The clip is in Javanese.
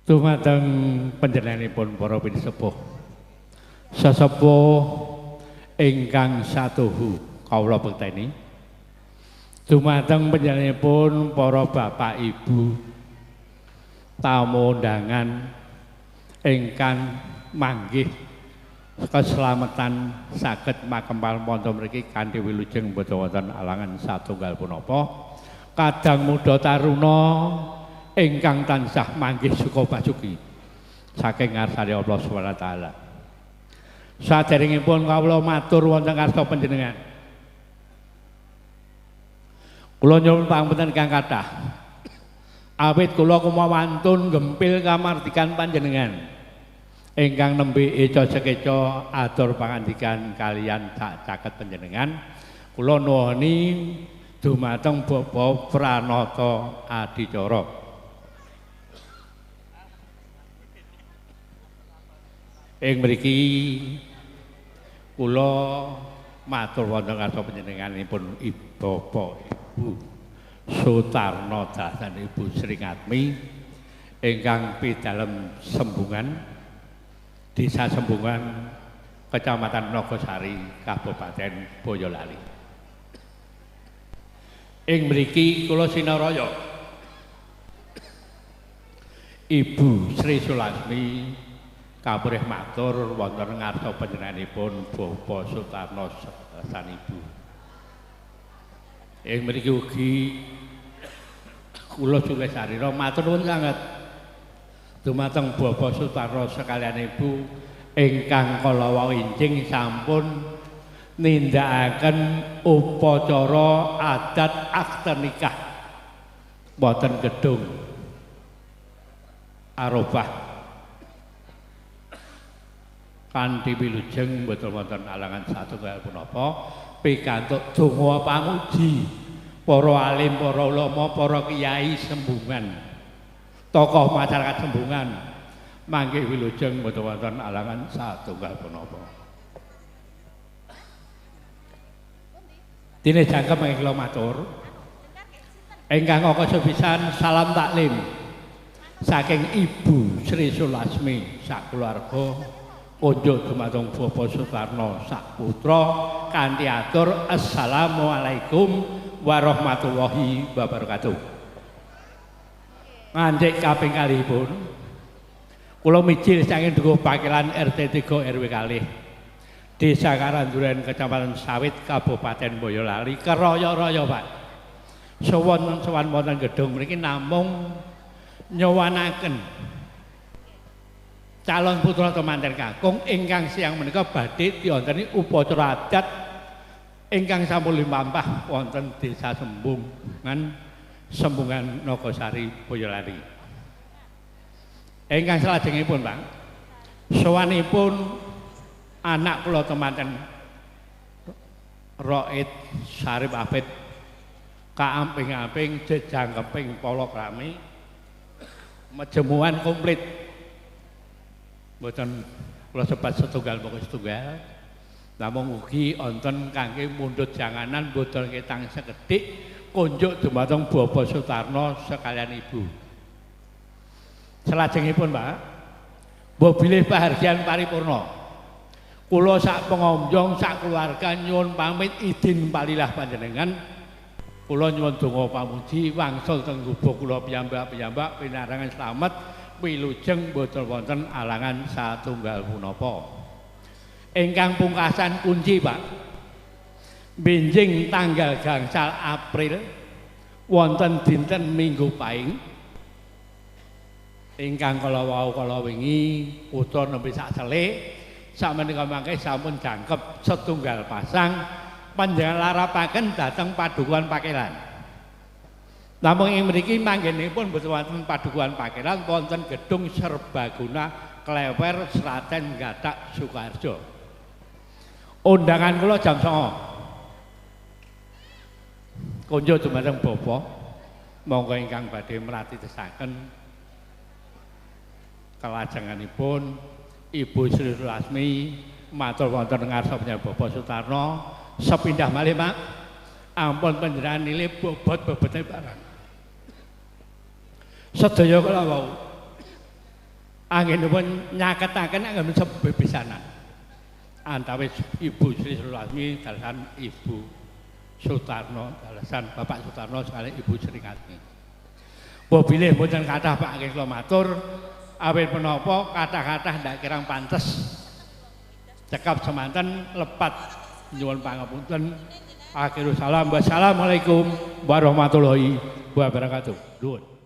Dumateng panjenenganipun para pinisepuh, sesepuh ingkang satuhu kawula bekteni. Dumateng panjenenganipun para bapak ibu tamu undangan ingkang manggih keselamatan saged makempal wonten mriki kanthi wilujeng boten wonten alangan satunggal punapa. Kadang muda taruna ingkang tansah manggih suka basuki saking ngarsane Allah Subhanahu wa taala. Saderengipun kawula matur wonten ngarsa panjenengan. Kula nyuwun pangapunten kang kathah. Awit kula kumawantun gempil kamardikan panjenengan ingkang nembe eca sekeca atur pangandikan kaliyan sak caket panjenengan. Kula nuwuni dumateng Bapak Pranoto Adicara. Ing mriki kula matur wonten ngarsa panjenenganipun Bapak Ibu Sutarno dasan Ibu Sri Ngatmi ingkang pidalem Sembungan, Desa Sembungan, Kecamatan Nogosari, Kabupaten Boyolali. Ing mriki kula sinaraya Ibu Sri Sulasmi kapurih matur wonten ngarsa panjenenganipun Bapak Sutarno dasan Ibu. Ing mriki ugi kula sugih sarira matur nuwun sanget dumateng Bapak Sutarno sekalian Ibu ingkang kala wau enjing sampun nindakaken upacara adat akte nikah wonten gedung Arafah kanthi wilujeng boten wonten alangan satunggal punapa pikantuk donga panguji para alim, para ulama, para kiai Sembungan, tokoh masyarakat Sembungan mangke wilujeng boten wonten alangan satunggal punapa. Dene jangkep mangke kula matur ingkang akasa pisan salam taklim saking Ibu Sri Sulasmi sakeluarga kunjuk dumateng Bapak Sutarno sak putra kanthi atur assalamualaikum warahmatullahi wabarakatuh. Ngandik kaping kalihipun kula mijil saking Dukuh Pakelan RT 3 RW kalih Desa Karangduren Kecamatan Sawit Kabupaten Boyolali keroyo-royo Pak. Sowan sowan wonten gedung mriki namung nyowanaken calon putra temanten kakung ingkang siang menika badhe dionteni upacara adat ingkang sampun lumampah wonten Desa Sembungan, Sembungan Nogosari Boyolali. Ingkang salajengipun Pak, sowanipun anak kula temanten Roid Sarip Abid kaamping-amping jejangkeping palakrami mejemuan komplit. Mboten kula sebat setunggal moko setunggal, namung ugi wonten kangge mundhut janganan bodol ketang sekedhik kunjuk dumateng Bapak Sutarno sekalian Ibu. Salajengipun Pak, mbok bilih pahargyan paripurna. Kula sak pengombyong sak keluarga nyuwun pamit idin palilah panjenengan. Kula nyuwun donga pamuji wangsul teng gubuk kula piyambak-piyambak pinarangan slamet wilujeng boten wonten alangan satunggal punapa. Ingkang pungkasan kunci Pak, benjing tanggal 5 April wonten dinten Minggu Paing ingkang kala wau kala wingi putra nembe sak selik sakmenika mangke sampun jangkep setunggal pasang panjenengan larapaken dhateng Padukuhan Pakelan. Namung ing mriki manggenipun boten wonten Padukuhan Pakelan, wonten gedung serbaguna Klewer Sraten Gatak Sukoharjo. Undangan kula jam 09.00. Kunjuk dumateng Bapak, monggo ingkang badhe mrati tesaken kelajenganipun Ibu Sri Sulasmi matur wonten ngarsa panjenengan Bapak Sutarno sepindah malih Pak, ampun panjenengan nilai bobot-bobote barang. Sedaya kala wau Anggenipun nyaketaken anggen sebebesanan antawis Ibu Sri Sulastmi dalasan Ibu Sutarno dalasan Bapak Sutarno sekali Ibu Sri Katmi. Mbok bilih mboten kathah Pak nggih kula matur, awit menapa kathah-kathah ndak kirang pantes. Cekap semanten lepat nyuwun pangapunten. Akhirul salam, wassalamualaikum warahmatullahi wabarakatuh. Nuwun.